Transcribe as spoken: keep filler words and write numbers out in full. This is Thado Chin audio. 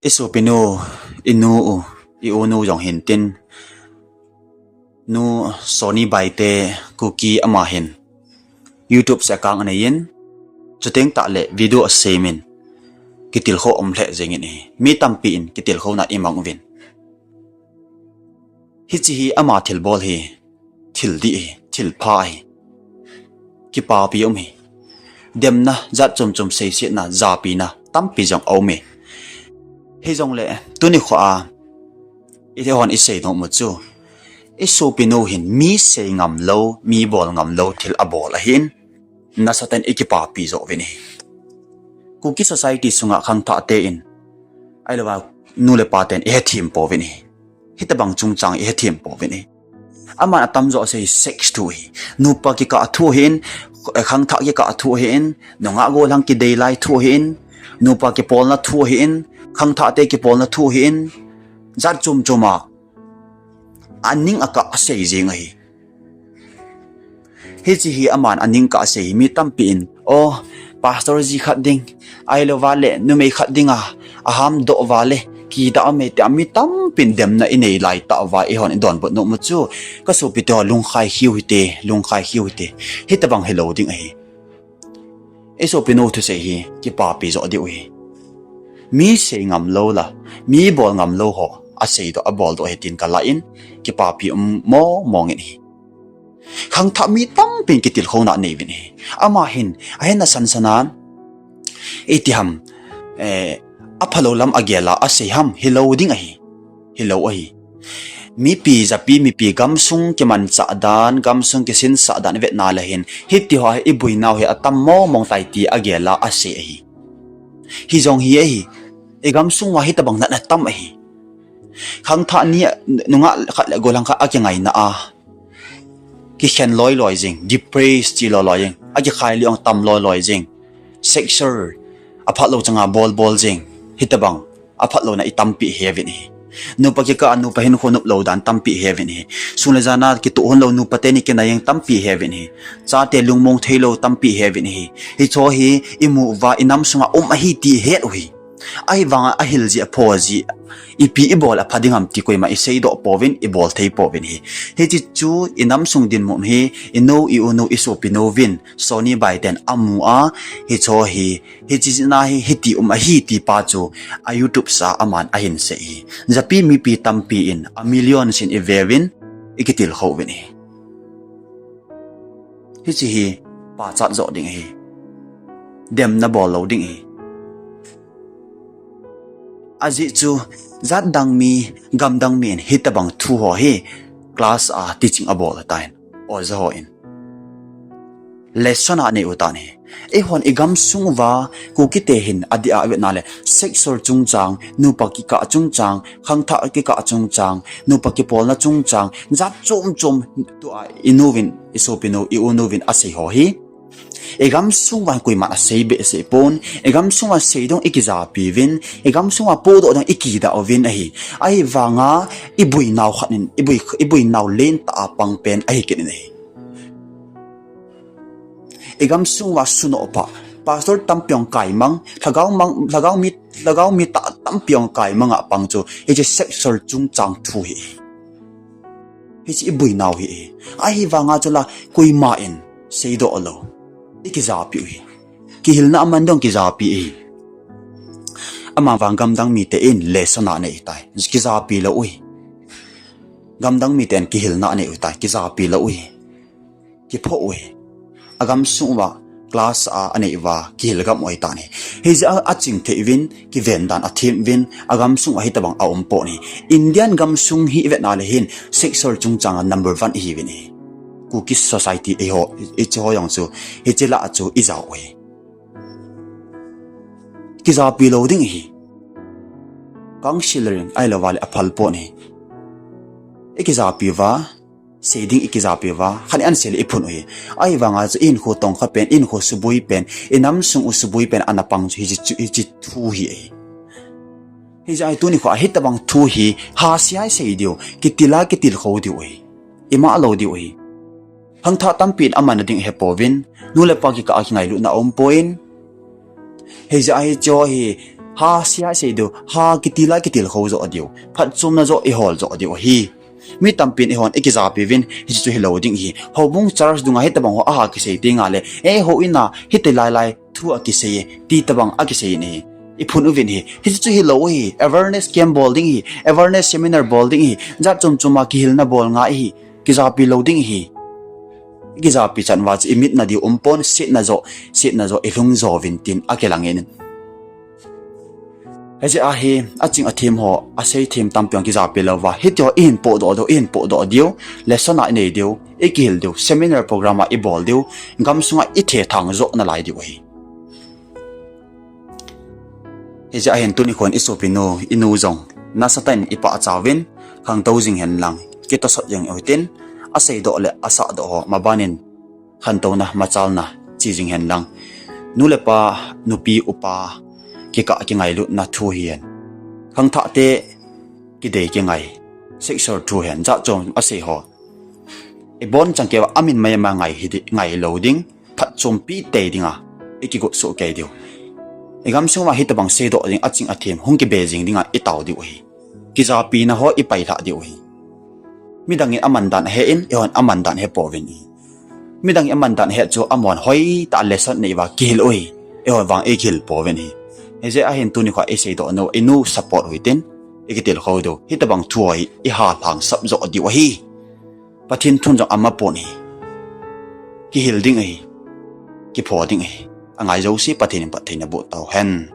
Isopinu, inu u, i unu jong hin tin, Nu Sony Baite Kuki ama hin YouTube se account anei in, chuteng tah le video asemin, kitilkhou um lheh jengin ahi. Mi tampi in kitilkhouna imang uvin. Hiche hi ama thilbol hi, thil dih ahi, thil pha ahi. Kipapi um hi. Demna, jat chom chom seisetna, japina tampi jong aum e. Hijongle, tuni khoa, eihon isei nom u chu, isopinu hin mi sei ngam lou, mi bol ngam lou thil abol ahin, nasatah in ikipapi joh uvin ahi. Kuki society sunga khangthah te in, ahilouva nu le pa ten ihethem pouvin ahi. Hitobang chungchang ihethem pouvin ahi. Aman atamjo asei sex thu ahi. Nupa kikah thu ahin, khangthah kikah thu ahin, nungah gollhang kidei lai thu ahin, nupa kipolna thu ahin, khangthah te kipolna thu ahin, jat chom chom a aning akah asei jeng ahi. Hiche hi aman aning kah asei hi mi tampi in, o, pastor ji khat ding, ahilouva le numei khat dinga ahamdoh uva le kidah ume tia mi tampin demna inei laitah uva eihon idonbut nom u chu, kasopi teho lungkhai khiu hite, lungkhai khiu hite. Hitobang hilou ding ahi. Isopinu thusei hi kipapi joh diu ahi. Mi sei ngam lou la, mi bol ngam lou ho aseidoh, aboldoh ahi tin kalah in, kipapi um mong mong in ahi. Khangthah mi tampin kitilkhouna anei uvin ahi. Ama hin, ahin nasan sana, itiham, eh, aphalou lam agel a asei ham, hilou ding ahi. Hilou ahi. Mipi, japi mipi gamsung kimanchah dan, gamsung kisinsah dan ivetna le hin, hitiho hi iboinau hi atam mong mong tai ti agel a asei ahi. Hijong hi ahi. Igamsung uva hitobang natna tam ahi. Khangthah ni, nungah khat le gollhang khat akingaina a kikhen loi loi jeng, depress chi loi loi jeng, akikhai lih jong tam loi loi jeng, sexual aphatlou changa bol bol jeng, hitobang aphatlouna itampi iheuvin ahi. Nupa kikah a nupa hinkho noplou dan tampi iheuvin ahi. Sun le jana kitoh hon lou nupa teni kinai jeng tampi iheuvin ahi. Chate lungmong theilou tampi iheuvin ahi. Hicheho hi imu uva inam sunga um ahi ti ihet u ahi. Ahivanga ahil jeh apho jeh, ipi ibol apha ding ham ti koima iseidoh pouvin, ibol thei pouvin ahi. Hiche chu inam sung dinmun hi, inu, iunu, isopinu vin, Sony Baite in amu a, hicheho hi, hiche jeh a hi, hiti um ahi ti pa chu, a YouTube sa aman ahin sei ahi. Japi mipi tampi in, a million sin iveuvin, ikitilkhou uvin ahi. Hiche hi pachat joh ding ahi. Demna bol lou ding ahi. Ajeh chu, jat dang mi, gam dang mi in hitobang thu ho hi class a teaching abol tan, oja hon lesson a anei u tan ahi. Eihon igamsung uva, Kuki te hin adeh a ivetna le, sexual chungchang, nupa kikah chungchang, khangthah kikah chungchang, nupa kipolna chungchang, jat chom chom tua inu vin, isopinu, iunu vin asei ho hi, igamsung uva koiman asei behseh pon, igamsung uva sei dong ikijapi uvin, igamsung uva podoh dong ikidah uvin ahi. Ahivanga iboinau khat in, iboi, iboinau lentah a pang pen ahi kit in ahi. Igamsung uva sunoh pha, pastor tampi jong kaimang, lhagao mang, lhagao mi, lhagao mi tah tampi jong kaimang a pang chu, hiche sexual chungchang thu hi. Hiche iboinau hi ahi. Ahivanga chula koima in seidoh lou, ikijapi u ahi. Kihilna aman dong kijapi ahi. Amavang gam dang mite in lesson a anei tai, kijapi lou u ahi. Gam dang miten kihilna anei u tai, kijapi lou u ahi. Kiphoh u ahi. Agamsung uva class a anei uva kihil gam u ahitan ahi. Hijeh a aching thei uvin, kiven dan athem uvin, agamsung uva hitobang aum pon ahi. Indian gamsung hi ivetna le hin, sexual chungchang a number one ihiuvin ahi. Kuki society eiho, hicheho jong chu, hiche lah a chu ijao u ahi. Kijapi lou ding ahi. Counseling ahilouva le aphal pon ahi. Ikijapi uva, sei ding ikijapi uva, khat ni an sei le iphun u ahi. Ahivanga chu ihinkho tongkha pen, ihinkho suboi pen, inam sung u suboi pen ana pang chu hiche, hiche thu hi ahi. Hijeh a hi tuni khoa hitobang thu hi, hasei a isei diu, kitil a kitilkhou diu ahi. Ima lou diu ahi. Khangthah tampin aman ding ahepouvin, nu le pa kikah a kingailutna aumpon. Hijeh a hicheho hi, Ha sia isei diu, ha kitil a kitilkhou jo diu, phatchomna jo ihol jo diu ahi. Mi tampin eihon ikijapi uvin, hiche chu hilou ding ahi. Houbung church dunga hitobang ho aha kisei tengle, e houin a hiti lailai thu akisei e, ti tobang akisei in ahi. Iphun uvin ahi. Hiche chu hilou ahi. Awareness camp bol ding ahi. Awareness seminar bol ding ahi. Jat chom chom a kihilna bol ngai ahi. Kijapi lou ding ahi. Ikijapi chan uva chu imitna diu umpon, setna jo, setna jo ilhung jo uvin tin akilangin. Hijeh a hi, aching athem ho, asei them tampi jong kijapi louva, hitiho ihin pohdoh diu, ihin pohdoh diu, lesson a inei diu, ikihil diu, seminar program a ibol diu, gamsunga ithethang jo nalai diu ahi. Hijeh a hin tuni khon isopinu, inu jong, nasatah in ipachat uvin, khangtou jing hen lang, kitosot jing uhitin, aseidoh le asahdoh ho, mabanin, khantouna, machalna, che jing hen lang. Nu le pa, nupi, upa, kikah kingailutna thu hihen. Khangthah te, kidei kingai, sexual thu hihen, jat chom asei ho. Ibon chang keuva amin maima ngai hi di, ngai lou ding, phatchompi tei dinga, ikigot soh kei diu. Igamsung uva hitobang seidoh ding, aching athem, hung kibe jing dinga, itao diu ahi. Kijapina ho, ipailhah diu ahi. Midangin aman dan ahe in, eihon aman dan ahe pouvin ahi. Midangin aman dan ahe chu amahon hoitah a lesson anei uva kihil u ahi, eihon vang ikihil pouvin ahi. Hijeh a hin tuni kho iseidoh u, inu support uhitin, ikitilkhou diu, hitobang thu ho hi ihalhang sap jo diu ahi. Pathen thun jong ama pon ahi. Kihil ding ahi. Kipho ding ahi. Angai jouse Pathen in phattheina boh tauhen.